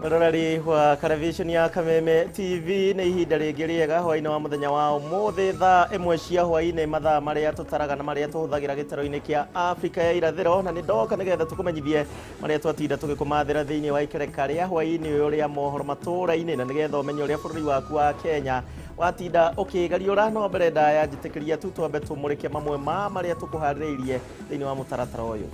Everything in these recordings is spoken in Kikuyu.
Mwĩroreri wa kareviceni ya Kameme TV, nĩ ihinda rĩngĩ rĩega hwainĩ wa mũthenya wa ũmũthĩ, thaa 1 cia hwainĩ, mathaa marĩa tũtaraga na marĩa tũhũthagĩra gĩtaro-inĩ kĩa Afrika ya irathĩro, na nĩ ndoka nĩgetha tũkũmenyithie marĩa twatinda tũgĩkũmathĩra thĩinĩ wa ikereka rĩa hwainĩ ũyũ rĩa mohoro matũũra-inĩ, na nĩgetha ũmenye ũrĩa bũrũri waku wa Kenya watinda ũkĩgariũra. No mbere ndaya njĩtĩkĩria tu twambe tũmũrĩke mamwe ma marĩa tũkũharĩrĩirie thĩinĩ wa mũtaratara ũyũ.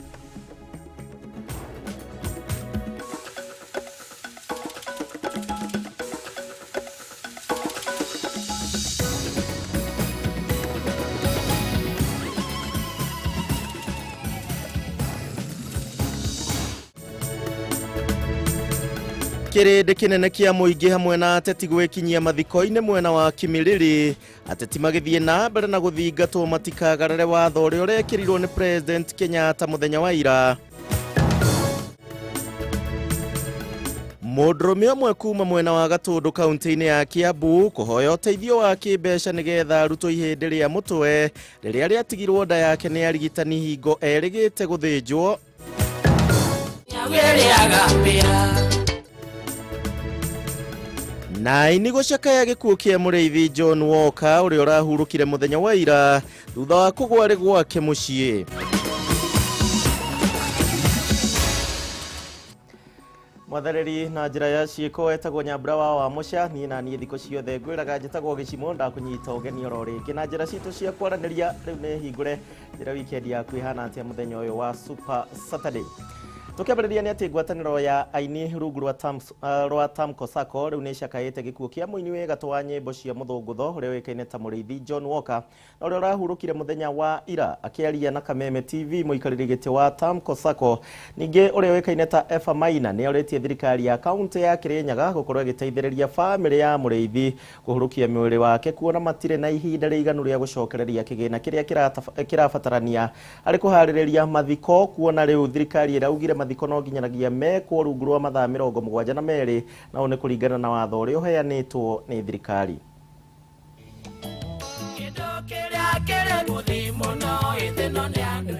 Kĩrĩndĩ kĩnene kĩa mũingĩ hamwe na ateti gwĩkinyia mathiko-inĩ mwena wa Kimilili, ateti magĩthiĩ na mbere na gũthingatwo matikagarare watho ũrĩa ũrekĩrirwo nĩ President Kenyatta mũthenya wa ira. Mũndũrũme ũmwe kuma mwena wa Gatũndũ kaunti-inĩ ya Kiambu kũhoya ũteithio wa kĩmbeca nĩgetha arutwo ihĩndĩ rĩa mũtwe rĩrĩa rĩatigirwo nda yake nĩ arigitani hingo erĩgĩte gũthĩnjwo. Na aini gũcakaya gĩkuũ kĩa mũrĩithi John Walker ũrĩa ũrahurũkire mũthenya wa ira thutha wa kũgwa arĩ gwake mũciĩ. Mwatharĩri na njĩra ya ciĩko etagwo Nyambura wa Wamũca, niĩ na niĩ thikũ ciothe ngwĩraga njĩtagwo Gĩcimo, ndakũnyita ũgeni oro rĩngĩ na njĩra citũ cia kwaranĩria. Rĩu nĩ hingũre njĩra weekend yaku ĩhana atĩa mũthenya ũyũ wa Super Saturday. Tũkĩambĩrĩria nĩ atĩ ngwatanĩro ya aini rungu rwa rwa Tamko Sacco rĩu nĩ ĩcakaĩte gĩkuũ kĩa mũini wĩ gatũ wa nyĩmbo cia mũthũngũtho ũrĩa ũĩkaine ta Mũrĩithi John Walker na ũrĩa ũrahurũkire mũthenya wa ira. Akĩaria na Kameme TV, mũikarĩri gĩtĩ wa Tamko Sacco ningĩ ũrĩa ũĩkaine ta Eva Maina nĩ orĩtie thirikari ya kaunti ya Kirinyaga gũkorwo ĩgĩteithĩrĩria bamĩrĩ ya Mũrĩithi kũhurũkia mwĩrĩ wake, kuona matirĩ na ihinda rĩiganu rĩa gũcokereria kĩgĩna kĩrĩa kĩrabatarania harĩ kũharĩrĩria mathiko, kuona rĩu thirikari ĩraugire mathiko no nginyanagia mekwo rungu rwa mathaa 72, na ũũ nĩ kũringana na watho ũrĩa ũheanĩtwo nĩ thirikari.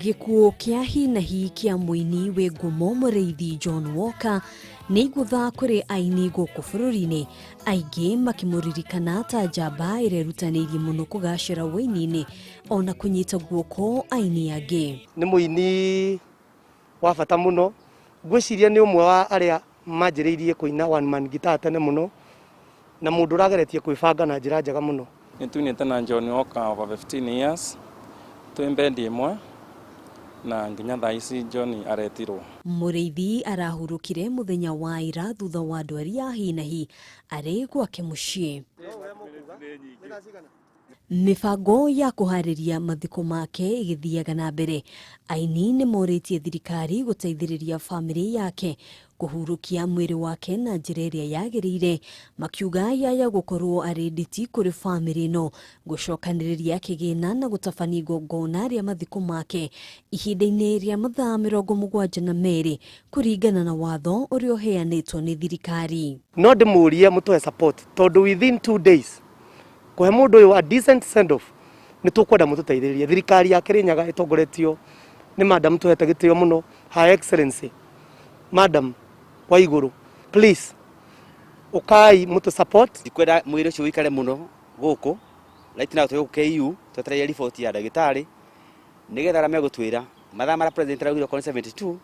Gĩkuũ kĩa hi na hi kĩa mũini wĩ ngumo Mũrĩithi John Walker nĩ igũtha kũrĩ aini gũkũ bũrũri-inĩ, aingĩ makĩmũririkana ta njamba ĩrĩa ĩrutanĩirie mũno kũgacĩra ũini-inĩ ona kũnyita guoko aini angĩ. Nĩ mũini wa bata mũno, ngwĩciria nĩ ũmwe wa arĩa manjĩrĩirie kũina one man guitar tene mũno, na mũndũ ũrageretie kwĩbanga na njĩra njega mũno. Nĩ tuinĩte na John Walker over 15 years, twĩ bendi ĩmwe, na nginya thaa ici John aretirwo. Mũrĩithi arahurũkire mũthenya wa ira thutha wa ndwari ya hi na hi arĩ gwake mũciĩ. Mĩbango ya kũharĩria mathiko make ĩgĩthiaga na mbere, aini nĩ morĩtie thirikari gũteithĩrĩria bamĩrĩ yake kũhurũkia mwĩrĩ wake na njĩra ĩrĩa yagĩrĩire, makiuga yaya gũkorwo arĩ nditi kũrĩ bamĩrĩ ĩno gũcokanĩrĩria kĩgĩna na gũtabania igongona rĩa mathiko make ihinda-inĩ rĩa mathaa 72 kũringana na watho ũrĩa ũheanĩtwo nĩ thirikari. No ndĩmũrie mũtũhe support tondũ within 2 days kũhe mũndũ ũyũ a decent send off nĩ tũkwenda mũtũteithĩrĩrie. Thirikari ya Kirinyaga ĩtongoretio nĩ madam tũhete gĩtĩo mũno, Her Excellency Madam Waiguru, please ũkai mũtũ support. Ndikwenda mwĩrĩ ũcio ũikare mũno gũkũ, right now twĩ gũkũ KU twetereire report ya ndagĩtarĩ nĩgetha arĩa megũtwĩra mathaa marĩa president araugire okorwo nĩ 72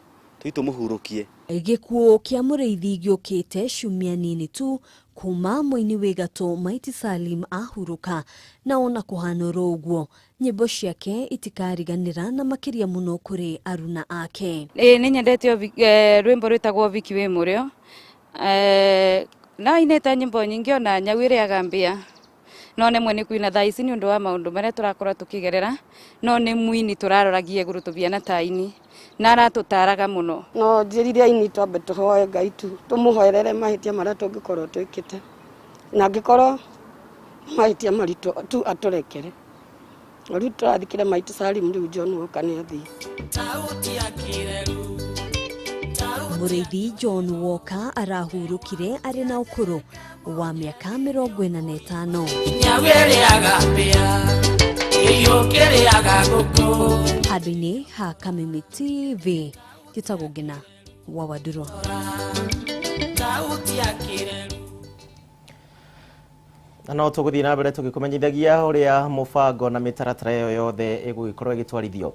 tũthiĩ tũmũhurũkie. Gĩkuũ kĩa Mũrĩithi gĩũkĩte ciumia nini tu kuma mũini wĩ gatũ Maiti Salim ahurũka, na ona kũhana oro ũguo nyĩmbo ciake itikariganĩra na makĩria mũno kũrĩ aruna ake. Ĩĩ nĩ nyendete rwĩmbo rwĩtagwo Viki wĩ mũrĩo. No ainĩte nyĩmbo nyingĩ ona nyau ĩrĩaga mbĩa, no nĩ mwene kuina thaa ici nĩ ũndũ wa maũndũ marĩa tũrakorwo tũkĩgerera, no nĩ muini tũraroragia igũrũ tũbiana ta aini na aratũtaraga mũno. No njĩrire aini twambe tũhoe Ngai tu tũmũhoerere mahĩtia marĩa tũngĩkorwo twĩkĩte, na angĩkorwo mahĩtia maritũ tu atũrekere. Rĩu tũrathikire Maitũ Salim, rĩu John Walker nĩ athiĩ. Mũrĩithi John Walker arahurũkire arĩ na ũkũrũ wa mĩaka 45. Handũ-inĩ ha Kameme TV, njĩtagwo Ngina wa Wandũrũ. Sauti ya Kireru. Na no tũgũthiĩ na mbere tũgĩkũmenyithagia ũrĩa mũbango na mĩtaratara ĩyo yothe ĩgũgĩkorwo ĩgĩtwarithio.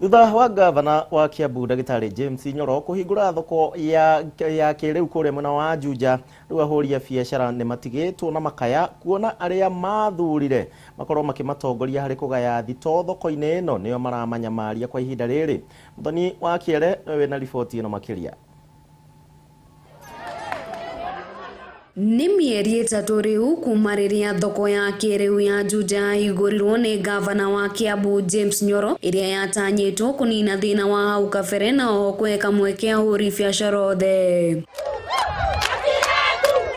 Thutha wa gavana wa Kiambu ndagĩtarĩ James Nyoro kũhingũra thoko ya kĩrĩu kũrĩa mwena wa Juja, rĩu ahũri a biacara nĩ matigĩtwo na makaya kuona arĩa mathurire makorwo makĩmatongoria harĩ kũgaya thito thoko-inĩ ĩno nĩo maramanyamaria kwa ihinda rĩrĩ. Mũthoni wa Kĩere nĩwe wĩna riboti ĩno makĩria. Nĩ mĩeri 3 rĩu kuma rĩrĩa thoko ya kĩrĩu ya Juja yahingũrirwo nĩ gavana wa Kiambu James Nyoro, ĩrĩa yatanyĩtwo kũnina thĩna wa hau kabere na oho kũhe kamweke ahũri biacara othe.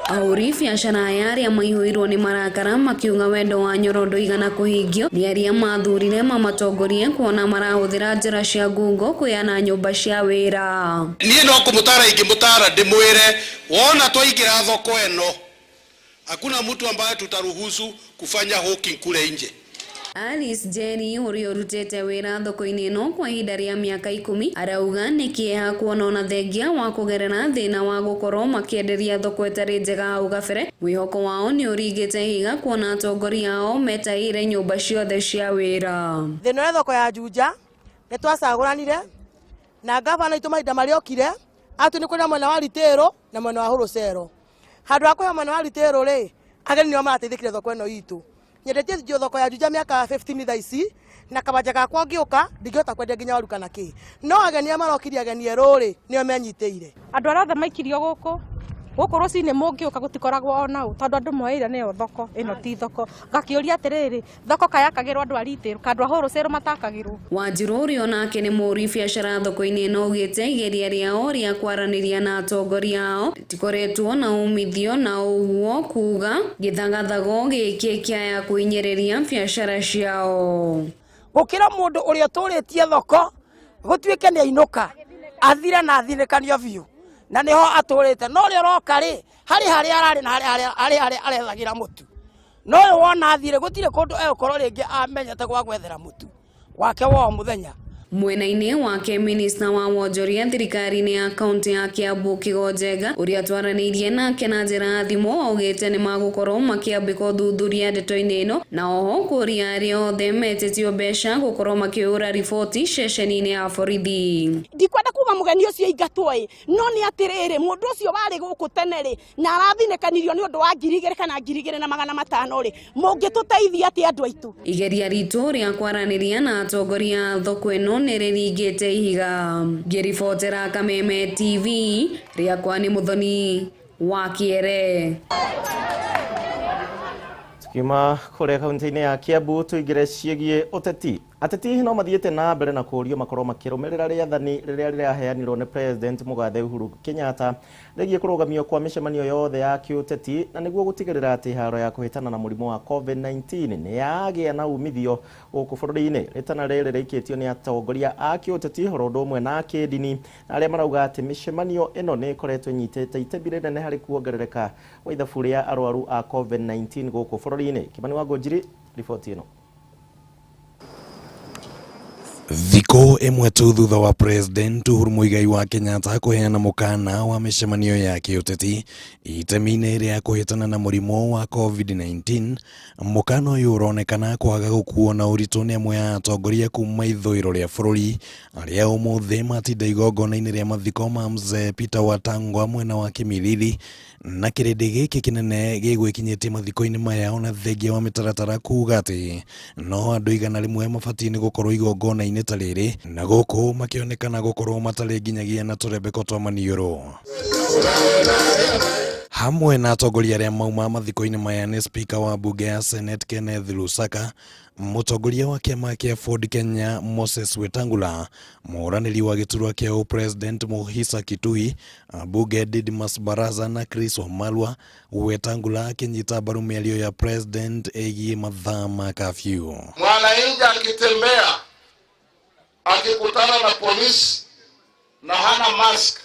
Ahũri biacara aya arĩa maihũirwo nĩ marakara makiuga wendo wa Nyoro ndũigana kũhingio nĩ arĩa mathurire mamatongorie kuona marahũthĩra njĩra cia ngungo kũheana nyũmba cia wĩra. Niĩ no kũmũtara ingĩmũtara ndĩmwĩre wona twaingĩra thoko ĩno hakuna mtu ambaye tutaruhusu kufanya hawking kule nje. Alice Jerry ũrĩa ũrutĩte wĩra thoko-inĩ ĩno kwa ihinda rĩa mĩaka 10 arauga nĩ kĩeha kuona ona thengia wa kũgerera thĩna wa gũkorwo makĩenderia thoko ĩtarĩ njega hau kabere, mwĩhoko wao nĩ ũringĩte ihiga kuona atongoria ao metaĩire nyũmba ciothe cia wĩra. Thĩna wa thoko ya Juja nĩ twacagũranire na gavana itũ mahinda marĩa okire atũ nĩ kũrĩ mwena wa retail na mwena wa wholesale. Handũ ha kũhe mwena wa retail rĩ, ageni nĩo marateithĩkire thoko ĩno itũ. Nyendetie thoko ya Juja mĩaka 15 thaa ici na kabanja gakwa ngĩũka ndingĩhota kwendia nginya waru kana kĩ, no ageni arĩa marokirie ageni erũ rĩ nĩo menyitĩire. Andũ arĩa othe maikirio gũkũ gũkũ rũcinĩ mũngĩũka gũtikoragwo ona ũ tondũ andũ moeire nĩyo thoko ĩno ti thoko. Ngakĩũria atĩrĩrĩ, thoko kayakagĩrwo andũ a retail ka andũ a wholesale matakagĩrwo. Wanjirũ ũrĩa onake nĩ mũhũri biacara thoko-inĩ ĩno augĩte igeria rĩao rĩa kwaranĩria na atongoria ao rĩtikoretwo na umithio na ũguo kuga gĩthagathago gĩkĩ kĩaya kũhinyĩrĩria biacara ciao. Gũkĩra mũndũ ũrĩa ũtũrĩtie thoko gũtuĩke nĩ ainũka athire na athinĩkanio biũ na niho atũrĩte, no ũrĩa ũroka rĩ harĩ harĩa ararĩ na harĩ harĩa arethagĩra mũtu, no ũyũ wona athire gũtirĩ kũndũ egũkorwo rĩngĩ amenyete gwa gwethera mũtu wake wa o mũthenya. Mwena-inĩ wake minista wa wonjoria thirikari-inĩ ya kaunti ya Kiambu Kigo Njenga ũrĩa twaranĩirie nake na njĩra ya thimũ augĩte nĩ magũkorwo makĩambĩka ũthuthuria ndeto-inĩ ĩno na oho kũria arĩa othe metĩtio mbeca gũkorwo makĩhũra riboti ceceni-inĩ ya borithi. Ndikwenda kuga mũgeni ũcio aingatwo ĩ, no nĩ atĩrĩrĩ mũndũ ũcio warĩ gũkũ tene rĩ na arathinĩkanirio nĩ ũndũ wa 2,000 kana 2,500 rĩ, mũngĩtũteithia atĩa andũ aitũ? Igeria ritũ rĩa kwaranĩria na atongoria a thoko ĩno nĩ rĩringĩte ihiga. Ngĩribotera Kameme TV, rĩakwa nĩ Mũthoni wa Kĩere. Tukiuma kũrĩa kaunti-inĩ ya Kiambu tũingĩre ciĩgiĩ ũteti. Ateti no mathiĩte na mbere na kũũrio makorwo makĩrũmĩrĩra rĩathani rĩrĩa rĩraheanirwo nĩ President Mũgathe Uhuru Kenyatta rĩgiĩ kũrũgamio kwa mĩcemanio yothe ya kĩũteti na nĩguo gũtigĩrĩra atĩ haro ya kũhĩtana na mũrimũ wa COVID-19 nĩ yagĩa na umithio gũkũ bũrũri-inĩ. Rĩtana rĩrĩ rĩikĩtio nĩ atongoria a kĩũteti oro ũndũ ũmwe na kĩndini na arĩa marauga atĩ mĩcemanio ĩno nĩ ĩkoretwo ĩnyitĩte itemi rĩnene harĩ kuongerereka kwa ithabu rĩa arwaru a COVID-19 gũkũ bũrũri-inĩ. Kimani wa Ngũnjiri, riboti ĩno. Thikũ ĩmwe tu thutha wa President Uhuru Muigai wa Kenyatta kũheana mũkana wa mĩcemanio ya kĩũteti itemi-inĩ rĩa kũhĩtana na mũrimũ wa COVID-19, mũkana ũyũ ũronekana kwaga gũkuo na ũritũ nĩ amwe a atongoria kuma ithũĩro rĩa bũrũri arĩa ũmũthĩ matinda igongona-inĩ rĩa mathiko ma Mzee Peter Watangwa mwena wa Kimilili, na kĩrĩndĩ gĩkĩ kĩnene gĩgwĩkinyĩtie mathiko-inĩ maya ona thengia wa mĩtaratara kuga atĩ no andũ 100 mabatiĩ nĩ gũkorwo igongona-inĩ ta rĩrĩ, na gũkũ makĩonekana gũkorwo matarĩ nginyagia na tũrembeko twa maniũrũ. Hamwe na atongoria arĩa mauma mathiko-inĩ maya nĩ Speaker wa bunge ya Senate Kenneth Lusaka, mũtongoria wa kĩama kĩa Ford Kenya Moses Wetangula, mũhũranĩri wa gĩturwa kĩa ũpresident Muhisa Kitui, bunge Didmus Barasa na Chris Wamalwa. Wetangula akĩnyita mbaru mĩario ya president ĩgiĩ mathaa ma curfew. Mwananchi akitembea akikutana na polisi na hana mask,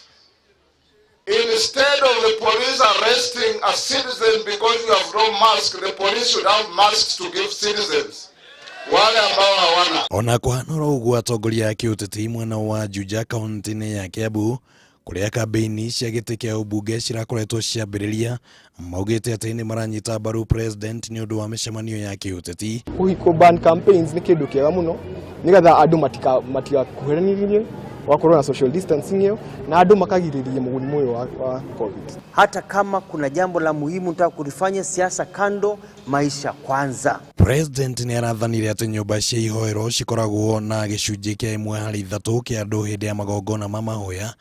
instead of the police arresting a citizen because you have no mask, the police should have masks to give citizens wale ambao hawana. Ona kũhana oro ũguo atongoria a kĩũteti mwena wa Juja kaunti-inĩ ya Kiambu Kũrĩa kambĩini cia gĩtĩ kĩa ũmbunge cirakoretwo ciambĩrĩria, maugĩte atĩ nĩ maranyita mbaru president nĩ ũndũ wa mĩcemanio ya kĩũteti. Kũhiko ban campaigns nĩ kĩndũ kĩega mũno nĩgetha andũ matigakuhĩrĩrie, gũgakorwo na social distancing ĩyo na andũ makagirĩrĩria mũrimũ ũyũ wa COVID. Hata kama kuna jambo la muhimu nataka kulifanya, siasa kando, maisha kwanza. President nĩ arathanire atĩ nyũmba cia ihoero cikoragwo na gĩcunjĩ kĩa 1 harĩ 3 kĩa andũ hĩndĩ ya magongona ma mahoya,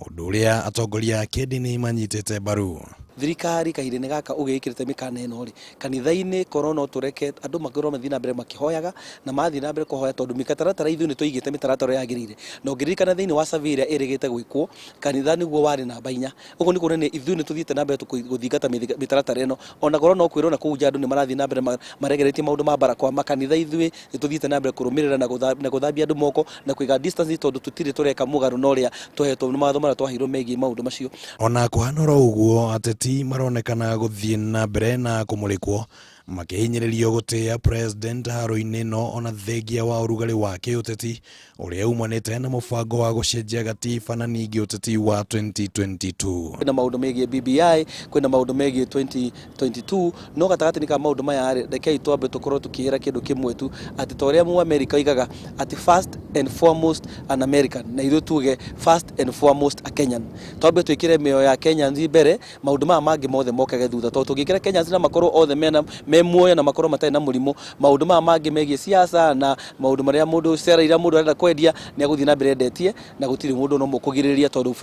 ũndũ ũrĩa atongoria a kĩndini manyitĩte mbaru. Thirikari kahinda-inĩ gaka ũgĩkĩrĩte mĩkana ĩno rĩ, kanitha-inĩ korwo no tũreke andũ makorwo mathiĩ na mbere makĩhoyaga na mathiĩ na mbere kũhoya, tondũ mĩtaratara ithuĩ nĩ tũigĩte mĩtaratara yagĩrĩire, na ũngĩririkana thĩinĩ wa survey ĩrĩa ĩrĩgĩte gwĩkwo, kanitha nĩguo warĩ namba 4. Ũguo nĩ kuonania ithuĩ nĩ tũthiĩte na mbere gũthingata mĩtaratara ĩno, ona korwo no kwĩrwo na kũu nja andũ nĩ marathiĩ na mbere maregeretie maũndũ ma barakoa makanitha, ithuĩ nĩ tũthiĩte na mbere kũrũmĩrĩra na gũthambia andũ moko na kũiga distance, tondũ tũtirĩ tũreka mũgarũ na ũrĩa tũhetwo nĩ mawatho marĩa twaheirwo megiĩ maũndũ macio. Ona kũhana oro ũguo, ateti maronekana gũthiĩ na mbere na kũmũrĩkwo makĩhinyĩrĩrio gũtĩĩa president haro-inĩ ĩno, ona thengia wa ũrugarĩ wa kĩũteti ũrĩa umanĩte na mũbango wa gũcenjia gatiba na ningĩ ũteti wa 2022. Kwĩna maũndũ megiĩ BBI, kwĩna maũndũ megiĩ 2022, no gatagatĩ-inĩ ka maũndũ maya rĩ, rekei twambe tũkorwo tũkĩĩra kĩndũ kĩmwe tu, atĩ ta ũrĩa Mũamerika oigaga atĩ "First and foremost an American", na ithuĩ tuge "First and foremost a Kenyan". Twambe twĩkĩre mĩoyo ya Kenyans mbere, maũndũ maya mangĩ mothe mokage thutha, tondũ tũngĩkĩra Kenyans na makorwo othe mena me muoyo na makorwo matarĩ na mũrimũ, maũndũ maya mangĩ megiĩ siasa na maũndũ marĩa mũndũ cera iria mũndũ arenda kwendia nĩ agũthiĩ na mbere endetie, na gũtirĩ mũndũ no mũkũgirĩrĩria, tondũ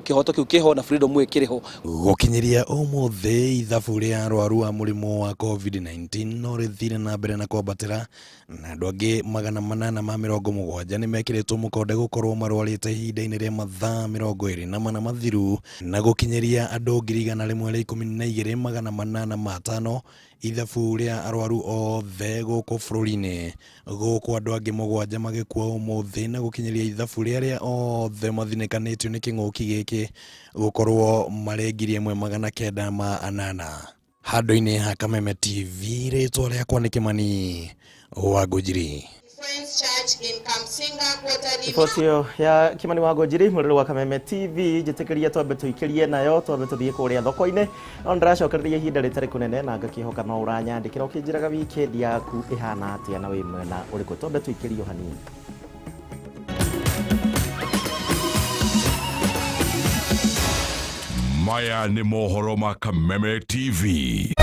kĩhoto kĩu kĩho na freedom ĩyo kĩrĩ ho. Gũkinyĩria ũmũthĩ, ithabu rĩa arwaru a mũrimũ wa COVID-19 no rĩthire na mbere na kwambatĩra, na andũ angĩ 870 nĩ mekĩrĩtwo mũkonde gũkorwo marwarĩte ihinda-inĩ rĩa mathaa 24 mathiru, na gũkinyĩria andũ 112,805 ithabu rĩa arwaru othe gũkũ bũrũri-inĩ, gũkũ andũ angĩ 7 magĩkua ũmũthĩ, na gũkinyĩria ithabu rĩa arĩa othe mathinĩkanĩtio nĩ kĩng'ũki gĩkĩ gũkorwo marĩ 1908. Handũ-inĩ ha Kameme TV, rĩtwa rĩakwa nĩ Kĩmani wa Ngũnjiri. Riboti ĩyo ya Kimani wa Ngũnjiri, mũrĩrĩ wa Kameme TV, njĩtĩkĩria twambe tũikĩrie nayo, twambe tũthiĩ kũrĩa thoko-inĩ, no ndĩracokereria ihinda rĩtarĩ kũnene na ngakĩhoka no ũranyandĩkĩra ũkĩnjĩraga weekend yaku ĩhana atĩa na wĩ mwena ũrĩkũ. Twambe tũikĩrio hanini. Maya nĩ mohoro ma Kameme TV.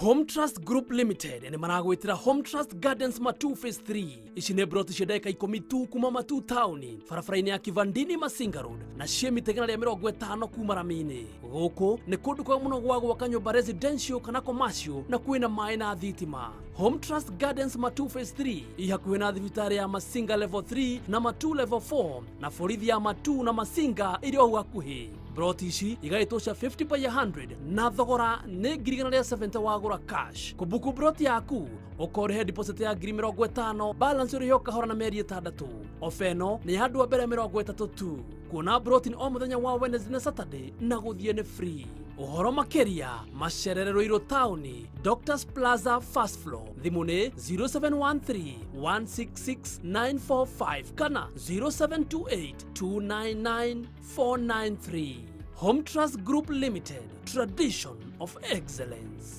Home Trust Group Limited nĩ maragwĩtĩra Home Trust Gardens Matu Phase 3. Ici nĩ broti cia ndagĩka 10 tu kuma Matu taũni, barabara-inĩ ya Kivandini Masinga Road, na ciĩ mita 150 kuma rami-inĩ. Gũkũ nĩ kũndũ kwega mũno gwa gwaka nyũmba residential kana commercial, na kwĩna maĩ na thitima. Home Trust Gardens Matu Phase 3 i hakuhĩ na thibitarĩ ya Masinga Level 3 na Matu Level 4, na borithi ya Matu na Masinga ĩrĩ o hau hakuhĩ. Broti ici igaĩtwo cia 50 by 100 na thogora nĩ 170,000 wagũra cash. Kũbuku broti yaku ũkorĩhe deposit ya 50,000, balance ũrĩhe o kahora na mĩeri 6. Ofa ĩno nĩ ya andũ a mbere 30 tu. Kuona broti nĩ o mũthenya wa Wednesday na Saturday, na gũthiĩ nĩ free. Ũhoro makĩria macerere Ruiru taũni, Doctors Plaza, first floor. Thimũ nĩ 0713 166 945 kana 0728 299 493. Home Trust Group Limited, tradition of excellence.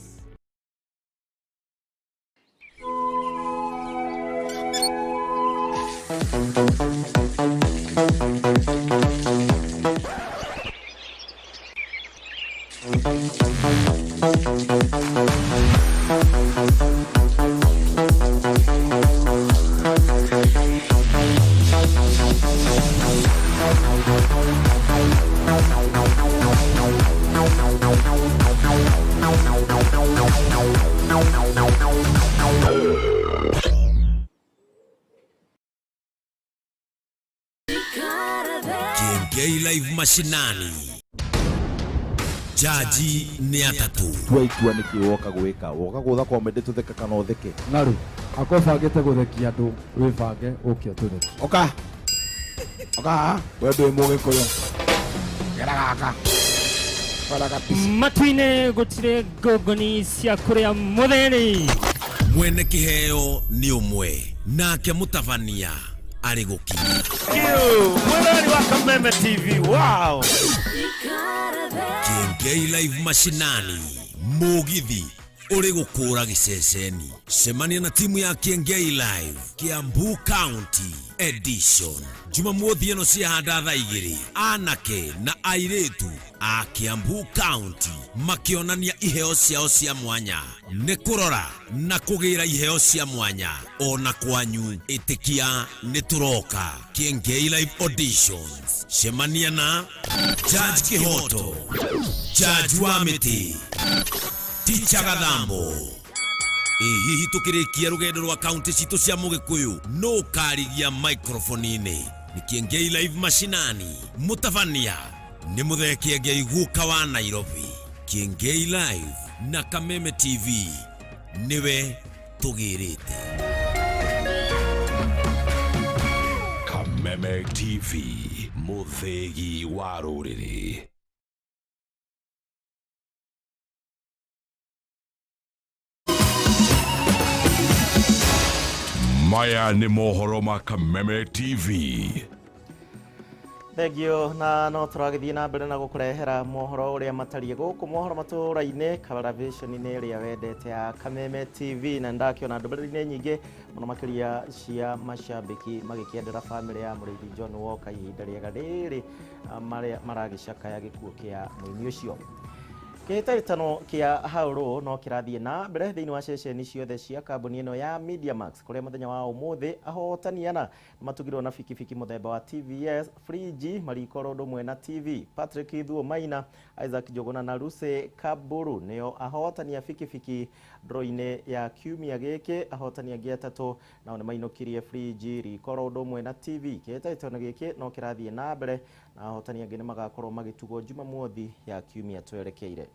Kiengei Live mashinani, jaji nĩ atatũ. Tua itua nĩkĩ woka gwĩka, woka gũtha comedy tũtheke kana ũtheke. Ng'aru akorwo bangĩte gũthekia andũ, wĩbange ũke ũtũthekie. Oka oka haha, we ndũĩ mũgĩkũyũ, gera gaka gera kabisa. Matu-inĩ gũtirĩ ngũngũni cia kũrĩa mũtheri. Mwene kĩheo nĩ ũmwe nake mũtabania arĩ gũkinya. Mwĩrori wa Kameme TV, wow. Kĩengei Live mashinani mũgithi ũrĩ gũkũra gĩceceni. Cemania na timu ya Kĩengei Live Kiambu County Edition Jumamothi ĩno ciahanda thaa 2, anake na airĩtu a Kiambu County makĩonania iheo ciao cia mwanya. Nĩ kũrora na kũgĩra iheo cia mwanya ona kwanyu. Ĩtĩkia nĩ tũroka. Kĩengei Live Auditions, cemania na Judge Kĩhoto, Judge wa Mĩtĩ, Ticha Gathambo. Ĩ hihi tũkĩrĩkia rũgendo rwa kaunti citũ cia mũgĩkũyũ no ũkarigia microphone-inĩ. Nĩ Kĩengei Live mashinani, mũtabania nĩ Mũthee Kĩengei guka wa Nairobi. Kĩengei Live na Kameme TV nĩwe tũgĩrĩte. Kameme TV, mũthĩgi wa rũrĩrĩ. Maya nĩ mohoro ma Kameme TV. Thengio na no tũragĩthiĩ na mbere na gũkũrehera mohoro ũrĩa matariĩ gũkũ mohoro matũũra-inĩ kabaravĩconi-inĩ ĩrĩa wendete ya Kameme TV, na ndakĩona ndũmĩrĩri-inĩ nyingĩ mũno makĩria cia macambĩki magĩkĩendera bamĩrĩ ya mũrĩithi John Walker ihinda rĩega rĩrĩ marĩa maragĩcakaya gĩkuũ kĩa mũini ũcio. Kĩhĩtahĩtano kĩa Haũrũ no kĩrathiĩ na mbere thĩinĩ wa ceceni ciothe cia kambuni ĩno ya Mediamax, kũrĩa mũthenya wa ũmũthĩ ahotani ana matugirwo na bikibiki mũthemba wa TVS, friji, mariko ũndũ ũmwe na TV. Patrick Ithuo Maina, Isaac Njuguna na Lucy Kaburu nĩo ahotani a bikibiki draw-inĩ ya kiumia gĩkĩ. Ahotani angĩ atatũ nao nĩ mainũkirie friji, riko ũndũ ũmwe na TV. Kĩhĩtahĩtano gĩkĩ no kĩrathiĩ na mbere na ahotani angĩ nĩ magakorwo magĩtugwo Jumamothi ya kiumia twerekeire.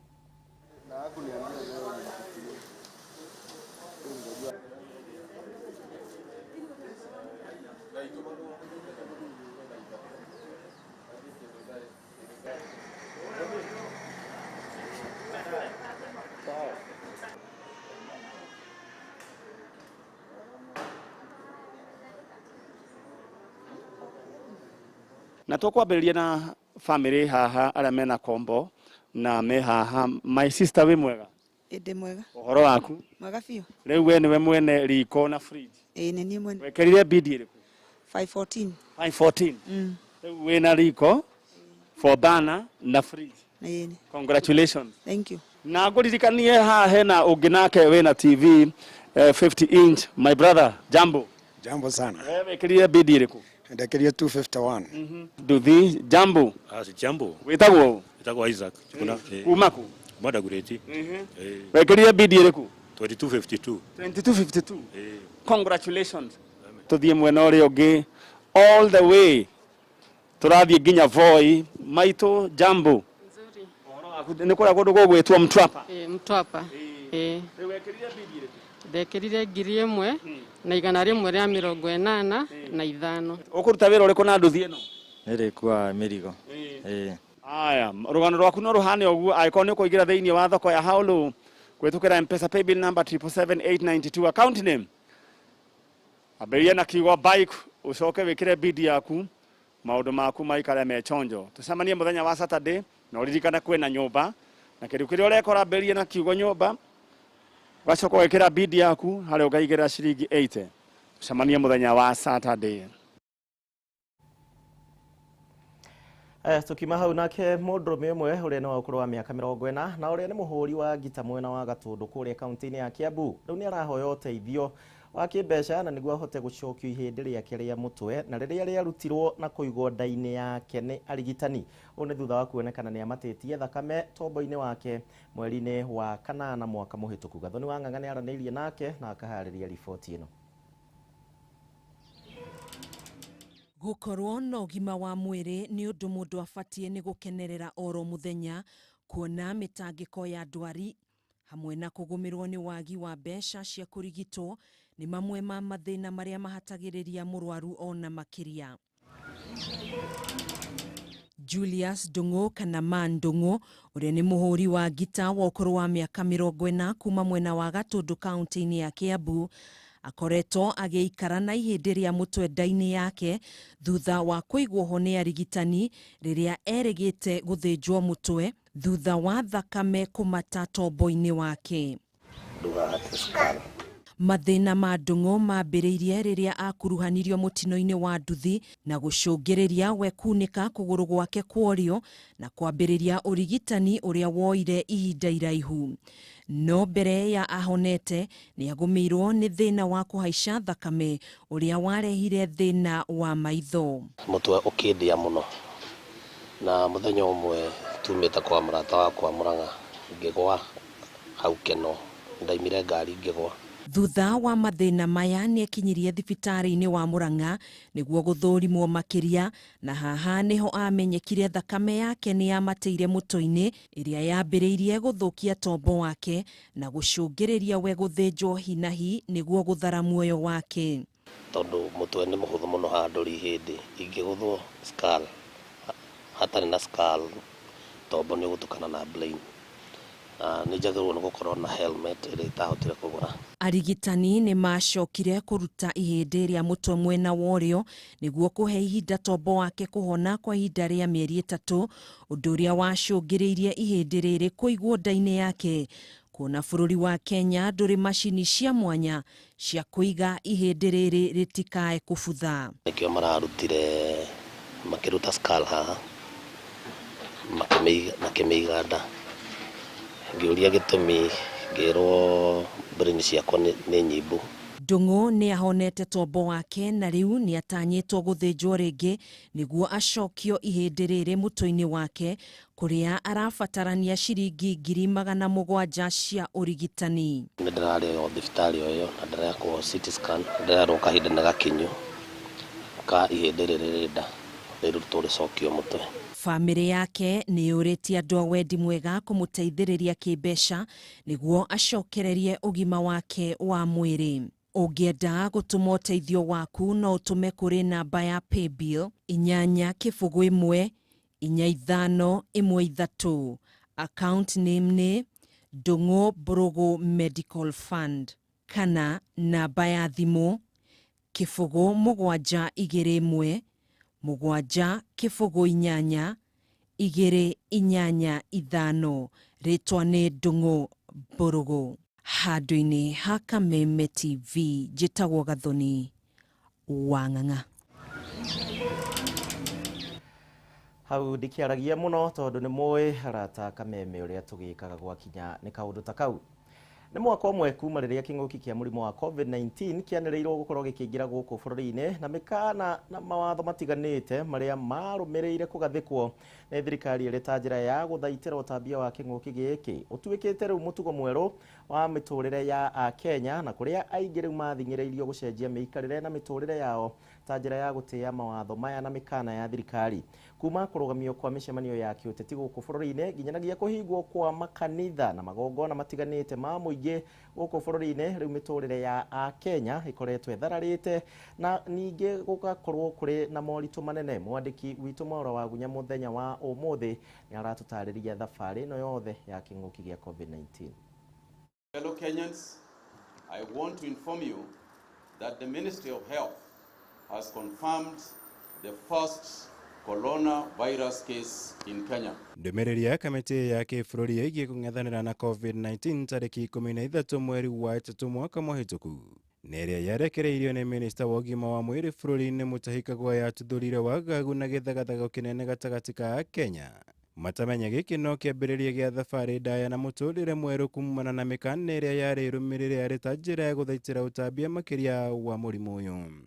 Na tũkwambĩrĩria na family haha arĩa mena kombo na me haha. My sister, wĩ mwega? Ĩndĩ mwega. Ũhoro waku? Mwega biũ. Rĩu we nĩwe mwene riko na fridge? Ĩĩ nĩ niĩ mwene. Wekĩrire bidi ĩrĩkũ? 514. 514. Rĩu wĩna riko for bana na fridge. Ĩĩ. Congratulations. Thank you. Na ngũririkanie haha hena ũngĩ nake wĩna TV 50 inch. My brother, jambo. Jambo sana. Wewe wekĩrire bidi ĩrĩkũ? Ndekĩrire 251. Nduthi, jambo. Si jambo. Wĩtagwo? Wĩtagwo Isaac. Kuma kũ? Kuma Dagoretti. Wekĩrire bidi ĩrĩkũ? 2252. 2252. Congratulations. Tuthiĩ mwena ũrĩa ũngĩ all the way tũrathiĩ nginya Voi. Maitũ, jambo. Nĩ kũrĩa kũndũ gũgwĩtwo Mtwapa. Mtwapa. Wekĩrire bidi ĩrĩkũ? Ndekĩrire 1185. Ũkũruta wĩra ũrĩkũ na nduthi ĩno? Nĩrĩkuaga mĩrigo. Aya, rũgano rwaku no rũhane ũguo angĩkorwo nĩ ũkũingĩra thĩinĩ wa thoko ya Haulu kũhĩtũkĩra M-Pesa paybill number 777892 account name. Ambĩrĩria na kiugo bike ũcoke wĩkĩre bidi yaku maũndũ maku maikare me chonjo. Tũcemanie mũthenya wa Saturday na ũririkane kwĩna nyũmba na kĩndũ kĩrĩa ũrekora ambĩrĩria na kiugo nyũmba ũgacoka ũgekĩra bidi yaku harĩa ũkaigĩrĩra ciringi 80. Tũcemanie mũthenya wa Saturday. Tukiuma hau nake mũndũrũme ũmwe ũrĩa nĩ wa ũkũrũ wa mĩaka 40 na ũrĩa nĩ mũhũri wa ngita mwena wa Gatũndũ kũrĩa kaunti-inĩ ya Kiambu rĩu nĩ arahoya ũteithio wa kĩmbeca na nĩguo ahote gũcokio ihĩndĩ rĩake rĩa mũtwe na rĩrĩa rĩarutirwo na kũigwo nda-inĩ yake nĩ arigitani. Ũũ nĩ thutha wa kuonekana nĩ amatĩtie thakame tombo-inĩ wake mweri-inĩ wa kanana mwaka mũhĩtũku. Gathoni wa Ng'ang'a nĩ aranĩirie nake na akaharĩria riboti ĩno. Gũkorwo na ũgima wa mwĩrĩ nĩ ũndũ mũndũ abatiĩ nĩ gũkenerera oro mũthenya, kuona mĩtangĩko ya ndwari hamwe na kũgũmĩrwo nĩ wagi wa mbeca cia kũrigitwo nĩ mamwe ma mathĩna marĩa mahatagĩrĩria mũrwaru ona makĩria. Julius Ndung'u kana Man Ndung'u ũrĩa nĩ mũhũri wa ngita wa ũkũrũ wa mĩaka 40 kuma mwena wa Gatũndũ kaunti-inĩ ya Kiambu akoretwo agĩikara na ihĩndĩ rĩa mũtwe nda-inĩ yake thutha wa kũigwo ho nĩ arigitani rĩrĩa erĩgĩte gũthĩnjwo mũtwe thutha wa thakame kũmata tombo-inĩ wake. Mathĩna ma Ndung'u mambĩrĩirie rĩrĩa akuruhanirio mũtino-inĩ wa nduthi na gũcũngĩrĩria we kunĩka kũgũrũ gwake kwa ũrĩo na kwambĩrĩria ũrigitani ũrĩa woire ihinda iraihu. No mbere ya ahonete nĩ agũmĩirwo nĩ thĩna wa kũhaica thakame ũrĩa warehire thĩna wa maitho. Mũtwe ũkĩndĩa mũno na mũthenya ũmwe tumĩte kwa mũrata wakwa Mũrang'a ngĩgwa hau Keno, ndaimire ngari ngĩgwa. Thutha wa mathĩna maya nĩ ekinyirie thibitarĩ-inĩ wa Murang'a nĩguo gũthũrimwo makĩria, na haha nĩho amenyekire thakame yake nĩ yamatĩire mũtwe-inĩ ĩrĩa yambĩrĩirie gũthũkia tombo wake na gũcũngĩrĩria we gũthĩnjwo hinahi nĩguo gũthara muoyo wake. Tondũ mũtwe nĩ mũhũthũ mũno handũ ihĩndĩ ingĩgũthwo skull, hatarĩ na skull tombo nĩ ũgũtukana na brain. Nĩ njagĩrĩirwo nĩ gũkorwo na helmet ĩrĩa itahotire kũgũra. Arigitani nĩ macokire kũruta ihĩndĩ rĩa mũtwe mwena wa ũrĩo nĩguo kũhe ihinda tombo wake kũhona kwa ihinda rĩa mĩeri 3, ũndũ ũrĩa wacũngĩrĩirie ihĩndĩ rĩrĩ kũigwo nda-inĩ yake. Kuona bũrũri wa Kenya ndũrĩ macini cia mwanya cia kũiga ihĩndĩ rĩrĩ rĩtikae kũbutha. Nĩkĩo mararutire makĩruta skull haha makĩmĩiga nda. Ngĩũria gĩtũmi ngĩrwo brain ciakwa nĩ nyimbu. Ndung'u nĩ ahonete tombo wake na rĩu nĩ atanyĩtwo gũthĩnjwo rĩngĩ nĩguo acokio ihĩndĩ rĩrĩ mũtwe-inĩ wake kũrĩa arabatarania ciringi 700,000 cia ũrigitani. Nĩ ndĩrarĩ o thibitarĩ o ĩyo na ndĩrekwo CT scan, ndĩrerwo kahinda nĩ gakinyu ka ihĩndĩ rĩrĩ rĩ nda rĩrutwo rĩcokio mũtwe. Bamĩrĩ yake nĩ yũrĩtie andũ a wendi mwega kũmũteithĩrĩria kĩmbeca nĩguo acokererie ũgima wake wa mwĩrĩ. Ũngĩenda gũtũma ũteithio waku no ũtũme kũrĩ namba ya paybill 8 0 1 5 1 3. Account name nĩ Ndung'u Mbũrũgũ Medical Fund kana namba ya thimũ 0 7 2 1 7 0 8 2 8 5. Rĩtwa nĩ Ndung'u Mbũrũgũ. Handũ-inĩ ha Kameme TV njĩtagwo Gathoni wa Ng'ang'a. Hau ndikĩaragia mũno tondũ nĩ mũĩ arata Kameme ũrĩa tũgĩkaga gwakinya nĩ kaũndũ ta kau. Nĩ mwaka ũmwe kuma rĩrĩa kĩng'ũki kĩa mũrimũ wa COVID-19 kĩanĩrĩirwo gũkorwo gĩkĩingĩra gũkũ bũrũri-inĩ na mĩkana na mawatho matiganĩte marĩa marũmĩrĩire kũgathĩkwo nĩ thirikari ĩrĩ ta njĩra ya gũthaitĩra ũtambia wa kĩng'ũki gĩkĩ. Ũtuĩkĩte rĩu mũtugo mwerũ wa mĩtũrĩre ya Akenya na kũrĩa aingĩ rĩu mathing'ĩrĩirio gũcenjia mĩikarĩre na mĩtũrĩre yao ta njĩra ya gũtĩĩa mawatho maya na mĩkana ya thirikari. Kuma kũrũgamio kwa mĩcemanio ya kĩũteti gũkũ bũrũri-inĩ nginyanagia kũhingwo kwa makanitha na magongona matiganĩte ma mũingĩ gũkũ bũrũri-inĩ, rĩu mĩtũrĩre ya Akenya ĩkoretwo ĩthararĩte na ningĩ gũgakorwo kũrĩ na moritũ manene. Mwandĩki witũ Mwaura wa Gunya mũthenya wa ũmũthĩ nĩ aratũtarĩria thabarĩ ĩno yothe ya kĩng'ũki gĩa COVID-19. Fellow Kenyans, I want to inform you that the Ministry of Health has confirmed the first coronavirus case in Kenya. Ndũmĩrĩri ya kamĩtĩ ya kĩbũrũri ĩgiĩ kũng'ethanĩra na COVID-19 tarĩki 13 mweri wa 3 mwaka mũhĩtũku nĩ ĩrĩa yarekereirio nĩ minista wa ũgima wa mwĩrĩ bũrũri-inĩ Mutahi Kagwe yatuthũrire wagagu na gĩthagathago kĩnene gatagatĩ ka Kenya. Matamenya gĩkĩ no kĩambĩrĩria gĩa thabarĩ ndaya na mũtũrĩre mwerũ kumana na mĩkana ĩrĩa yarĩ ĩrũmĩrĩre arĩ ta njĩra ya gũthaitĩra ũtambia makĩria wa mũrimũ ũyũ.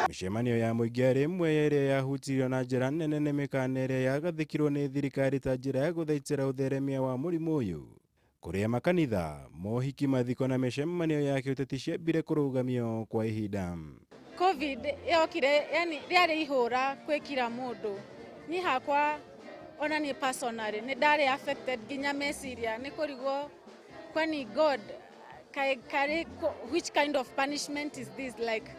Mĩcemanio ya mũingĩ yarĩ ĩmwe ĩrĩa yahutirio na njĩra nene nĩ mĩkana ĩrĩa yagathĩkirwo nĩ thirikari ta njĩra ya gũthaitĩra ũtheremia wa mũrimũ ũyũ, kũrĩa makanitha, mohiki, mathiko na mĩcemanio ya kĩũteti ciambire kũrũgamio kwa ihinda. Covid yokire, yani rĩarĩ ihũra kwĩ kila mũndũ. Niĩ hakwa ona niĩ personally nĩ ndarĩ affected nginya meciria nĩ kũrigwo kwani God which kind of punishment is this, like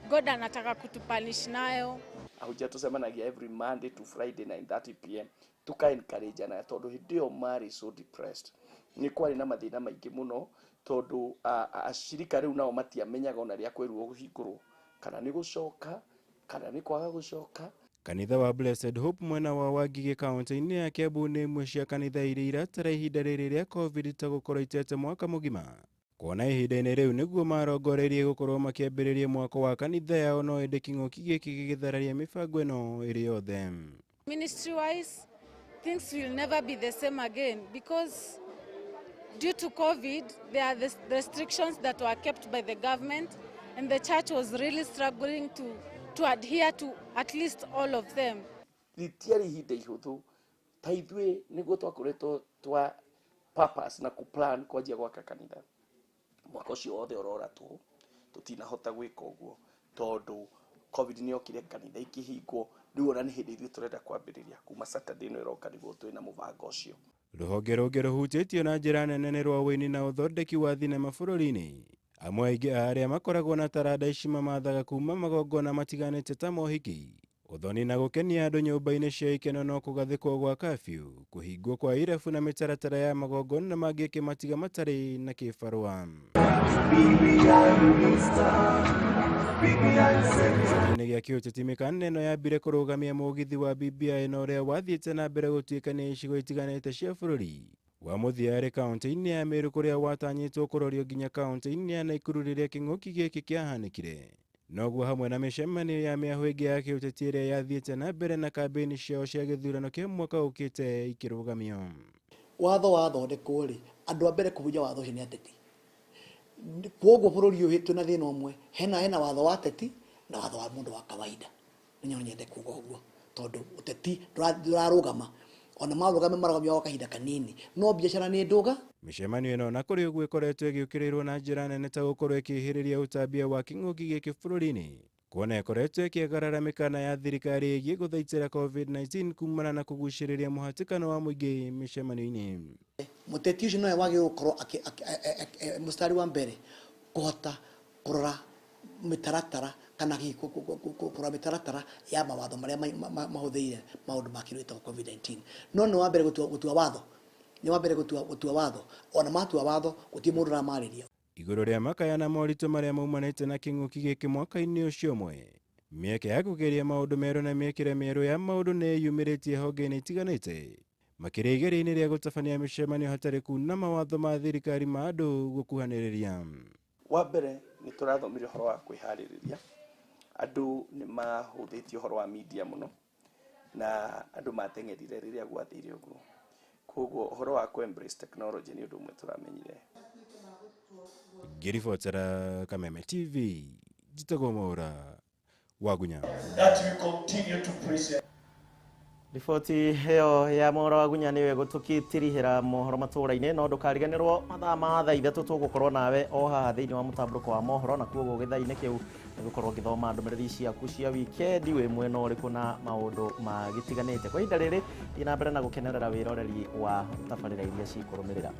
God anataka kutupunish nayo. Ahunjia tũcemanagia every Monday to Friday 9:30 pm, tuka encourage na tondũ hĩndĩ ĩyo marĩ so depressed, nĩ kwarĩ na mathĩna maingĩ mũno tondũ acirika rĩu nao matiamenyaga ona rĩa kwĩrwo kũhingũrwo kana nĩ gũcoka kana nĩ kwaga gũcoka. Kanitha wa Blessed Hope mwena wa Wangigĩ kaunti-inĩ ya Kiambu nĩ imwe cia kanitha iria iratara ihinda rĩrĩ rĩa COVID ta gũkorwo itete mwaka mũgima. Kuona ihinda-inĩ rĩu nĩguo marongoreirie gũkorwo makĩambĩrĩria mwako wa kanitha yao, no ĩndĩ kĩng'ũki gĩkĩ gĩgĩthararia mĩbango ĩno ĩrĩ yothe. Ministry wise, things will never be the same again because due to COVID, there are the restrictions that were kept by the government, and the church was really struggling to adhere to at least all of them. Rĩtiarĩ ihinda ihũthũ ta ithuĩ nĩguo twakoretwo twa purpose na kũplan kwanjia gwaka kanitha. Mwaka ũcio wothe ũrora tũhũ tũtinahota gwĩka ũguo tondũ COVID nĩ yokire, kanitha ikĩhingwo. Rĩu ona nĩ hĩndĩ ithuĩ tũrenda kwambĩrĩria kuma Saturday ĩno ĩroka nĩguo twĩna mũbango ũcio. Rũhonge rũngĩ rũhutĩtio na njĩra nene nĩ rwa ũini na ũthondeki wa thinema bũrũri-inĩ. Amwe aingĩ a arĩa makoragwo na taranda ici mamathaga kuma magongona matiganĩte ta mohiki, ũthoni na gũkenia andũ nyũmba-inĩ cia ikeno, no kũgathĩkwo gwa kafyu, kũhingwo kwa irabu na mĩtaratara ya magongona mangĩ ĩkĩmatiga matarĩ na kĩbarũa. Gĩcunjĩ-inĩ gĩa kĩũteti, mĩkana ĩno yambire kũrũgamia mũgithi wa BBI na ũrĩa wathiĩte na mbere gũtuĩkania icigo itiganĩte cia bũrũri. Wa mũthia arĩ kaunti-inĩ ya Meru kũrĩa watanyĩtwo kũrorio nginya kaunti-inĩ ya Nakuru rĩrĩa kĩng'ũki gĩkĩ kĩahanĩkire. Noguo hamwe na mĩcemanio ya mĩahũ ĩngĩ ya kĩũteti ĩrĩa yathiĩte na mbere na kambĩini ciao cia gĩthurano kĩa mwaka ũkĩte ikĩrũgamio. Watho wathondekwo rĩ, andũ a mbere kũbunja watho ũcio nĩ ateti. Kwoguo bũrũri ũyũ twĩna thĩna ũmwe, hena watho wa ateti na watho wa mũndũ wa kawaida. Nĩ nyende kuga ũguo tondũ ũteti ndũrarũgama, ona marũgame marũgamio gwa kahinda kanini, no biacara nĩ ndũga. Mĩcemanio ĩno na kũrĩ ũguo ĩkoretwo ĩgĩũkĩrĩrwo na njĩra nene ta gũkorwo ĩkĩhĩrĩria ũtambia wa kĩng'ũki gĩkĩ bũrũri-inĩ, kuona ĩkoretwo ĩkĩagarara mĩkana ya thirikari ĩgiĩ gũthaitĩra COVID-19 kumana na kũgucĩrĩria mũhatĩkano wa mũingĩ mĩcemanio-inĩ. Mũteti ũcio nowe wagĩrĩirwo gũkorwo mũstari wa mbere kũhota kũrora mĩtaratara kana hihi kũrora mĩtaratara ya mawatho marĩa mahũthĩire maũndũ ma kĩndũ gĩtagwo COVID-19. No nĩ wa mbere gũtua watho, nĩ wa mbere gũtua watho, ona matua watho gũtirĩ mũndũ ũramarĩria. Igũrũ rĩa makaya na moritũ marĩa maumanĩte na kĩng'ũki gĩkĩ mwaka-inĩ ũcio ũmwe, mĩeke ya kũgeria maũndũ merũ na mĩekĩre mĩerũ ya maũndũ nĩ ĩyumĩrĩtie honge-inĩ itiganĩte, makĩria igeria-inĩ rĩa gũtabania mĩcemanio hatarĩ kuna mawatho ma thirikari ma andũ gũkuhanĩrĩria. Wa mbere nĩ tũrathomire ũhoro wa kwĩharĩrĩria. Andũ nĩ mahũthĩtie ũhoro wa media mũno na andũ mateng'erire rĩrĩa gwathire ũguo. Koguo ũhoro wa kũ embrace technology nĩ ũndũ ũmwe tũramenyire. Ngĩribotera Kameme TV, njĩtagwo Mwaura Wagunya. That we continue to present. Riboti ĩyo ya Mwaura Wagunya nĩyo ĩgũtũkitirihĩra mohoro matũũra-inĩ, no ndũkariganĩrwo mathaa ma thaa 3 tũgũkorwo nawe o haha thĩinĩ wa mũtambũrũko wa mohoro, na kuoguo gĩthaa-inĩ kĩu nĩgũkorwo ngĩthoma ndũmĩrĩri ciaku cia wikendi wĩ mwena ũrĩkũ na maũndũ magĩtiganĩte. Kwa ihinda rĩrĩ thiĩ na mbere na gũkenerera wĩroreri wa tabarĩra iria cikũrũmĩrĩra.